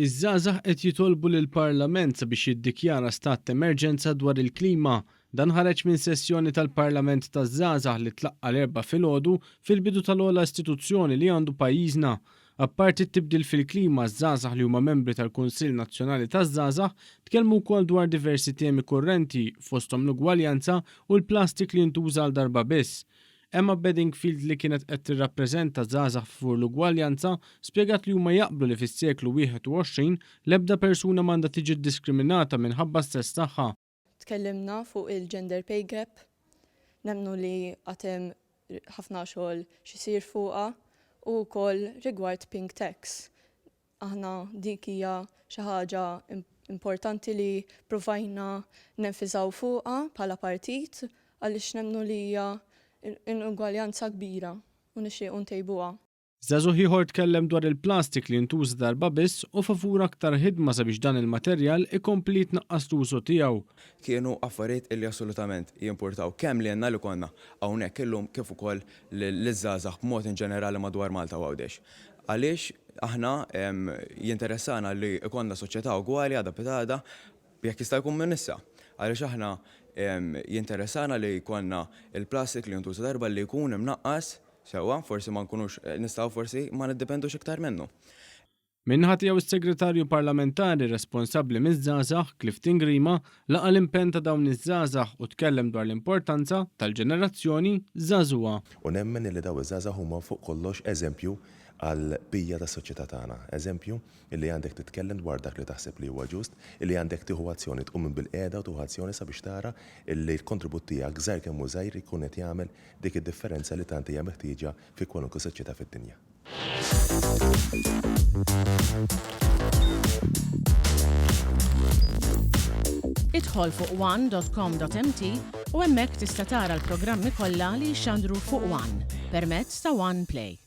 Iż-żgħażagħ qed jitolbu lill-Parlament sabiex jiddikjara stat t'emerġenza dwar il-klima. Dan ħareġ minn sessjoni tal-Parlament taż-Żgħażagħ li tlaqqa' l-Erbgħa filgħodu fil-bidu tal-ogħla istituzzjoni li għandu pajjiżna. Apparti t-tibdil fil-klima, ż-żgħażagħ li huma membri tal-Kunsill Nazzjonali taż-Żgħażagħ tkellmu wkoll dwar diversi temi kurrenti fosthom l-ugwaljanza u l-plastik li jintuża għal darba biss. Emma Bedingfield li kienet qed tirrappreżenta żgħażagħ favur l-ugwaljanza spjegat li huma jaqblu li fis-seklu 21 l-ebda persuna m'għandha tiġi ddiskriminata minħabba s-sess tagħha. Tkellimna fuq il-gender pay gap, nemmnu li għad hemm ħafna xogħol x'isir fuqha u wkoll rigward pink tax. Aħna dik hija xi ħaġa importanti li ppruvajna nenfiżaw fuqha bħala partit għaliex nemmnu li hija inugwaljanza kbira u nixtiequ ntejbuha. Żagħżugħ ieħor tkellem dwar il-plastik li jintuża darba biss u favur aktar ħidma sabiex dan il-materjal ikompli jitnaqqas l-użu tiegħu. Kienu affarijiet illi assolutament jimpurtaw kemm lilna li konna hawnhekk illum kif ukoll liż-żgħażagħ b'mod inġenerali madwar Malta u Għawdex. Għaliex aħna jinteressana li jkollna soċjetà ugwali għada pitgħada jekk jista' jkun minn issa. Għaliex aħna jinteressana li jkollna l-plastik li jintuża darba li jkun imnaqqas sewwa, forsi ma nkunux nistgħu forsi ma niddependux iktar minnu. Min-naħa tiegħu s-Segretarju Parlamentari responsabbli miż-żgħażagħ, Clifton Grima, laqa' l-impenn ta' dawn iż-żgħażagħ u tkellem dwar l-importanza tal-ġenerazzjoni żagħżugħa. U nemmen illi dawn iż-żgħażagħ huma fuq kollox eżempju għall-bqija tas-soċjetà tagħna. Eżempju illi għandek titkellem dwar dak li taħseb li huwa ġust, illi għandek tieħu azzjoni, tqum minn bilqiegħda u tieħu azzjoni sabiex tara illi l-kontribut tiegħek, żgħir kemm hu żgħir, ikun qed jagħmel dik id-differenza li tant hija meħtieġa fi kwalunkwe soċjetà fid-dinja. Idħol fuq one.com.mt u hemmhekk tista' tara l-programmi kollha li jixxandru fuq One permezz ta' One Play.